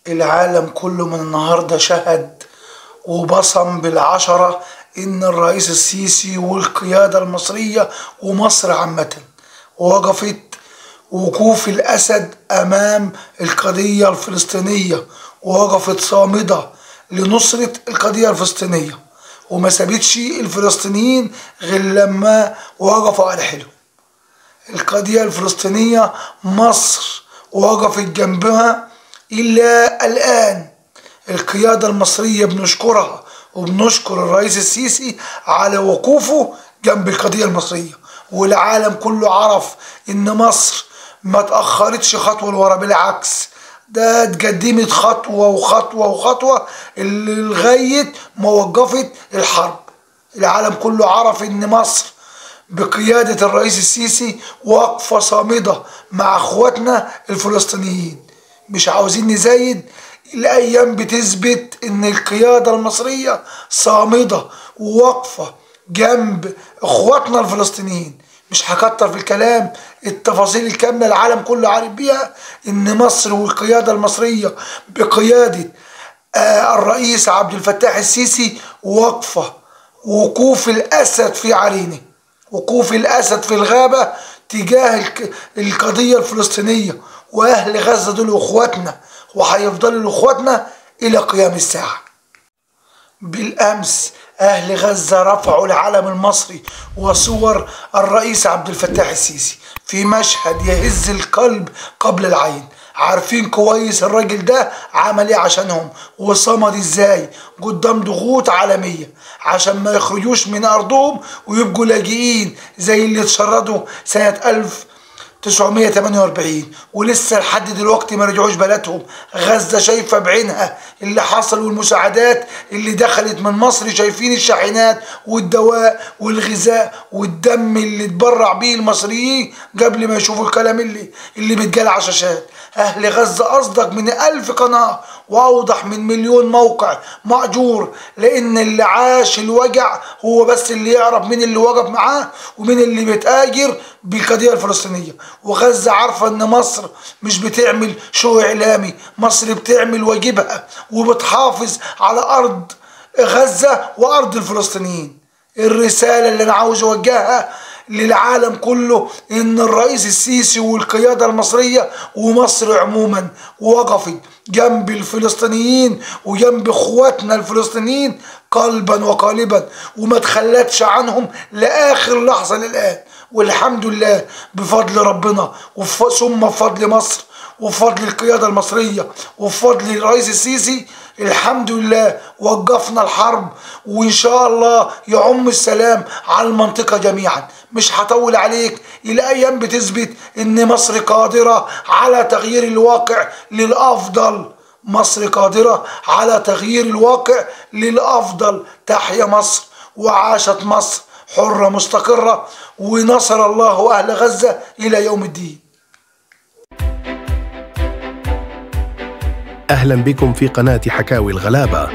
العالم كله من النهارده شهد وبصم بالعشرة إن الرئيس السيسي والقيادة المصرية ومصر عامة وقفت وقوف الأسد أمام القضية الفلسطينية، ووقفت صامدة لنصرة القضية الفلسطينية، وما سابتش الفلسطينيين غير لما وقفوا على حيلهم. القضية الفلسطينية مصر وقفت جنبها إلى الآن. القيادة المصرية بنشكرها وبنشكر الرئيس السيسي على وقوفه جنب القضية المصرية، والعالم كله عرف إن مصر ما تأخرتش خطوة لورا، بالعكس ده اتقدمت خطوة وخطوة وخطوة لغاية ما وقفت الحرب. العالم كله عرف إن مصر بقيادة الرئيس السيسي واقفة صامدة مع اخواتنا الفلسطينيين. مش عاوزين نزايد، الأيام بتثبت إن القيادة المصرية صامدة وواقفة جنب اخواتنا الفلسطينيين. مش هكتر في الكلام، التفاصيل الكاملة العالم كله عارف بيها إن مصر والقيادة المصرية بقيادة الرئيس عبد الفتاح السيسي واقفة وقوف الأسد في عرينه، وقوف الأسد في الغابة تجاه القضية الفلسطينية، وأهل غزة دول أخواتنا وهيفضلوا أخواتنا إلى قيام الساعة. بالأمس أهل غزة رفعوا العلم المصري وصور الرئيس عبد الفتاح السيسي في مشهد يهز القلب قبل العين. عارفين كويس الراجل ده عمل ايه عشانهم وصمد ازاي قدام ضغوط عالمية عشان ما يخرجوش من ارضهم ويبقوا لاجئين زي اللي اتشردوا سنة 1948 ولسه لحد دلوقتي ما رجعوش بلدهم. غزة شايفة بعينها اللي حصل والمساعدات اللي دخلت من مصر، شايفين الشاحنات والدواء والغذاء والدم اللي اتبرع بيه المصريين قبل ما يشوفوا الكلام اللي بيتقال على الشاشات. أهل غزة أصدق من 1000 قناة وأوضح من 1,000,000 موقع مأجور، لأن اللي عاش الوجع هو بس اللي يعرف مين اللي وقف معاه ومين اللي بيتاجر بالقضية الفلسطينية. وغزة عارفة إن مصر مش بتعمل شو إعلامي، مصر بتعمل واجبها وبتحافظ على أرض غزة وأرض الفلسطينيين. الرسالة اللي أنا عاوز أوجهها للعالم كله إن الرئيس السيسي والقيادة المصرية ومصر عموما وقفت جنب الفلسطينيين وجنب اخواتنا الفلسطينيين قلبا وقالبا، وما تخلتش عنهم لآخر لحظة للآن. والحمد لله بفضل ربنا ثم بفضل مصر وبفضل القيادة المصرية وبفضل الرئيس السيسي، الحمد لله وقفنا الحرب، وإن شاء الله يعم السلام على المنطقة جميعا. مش هطول عليك، الأيام بتثبت إن مصر قادرة على تغيير الواقع للأفضل. مصر قادرة على تغيير الواقع للأفضل. تحيا مصر وعاشت مصر حرة مستقرة، ونصر الله أهل غزة إلى يوم الدين. أهلا بكم في قناة حكاوي الغلابة.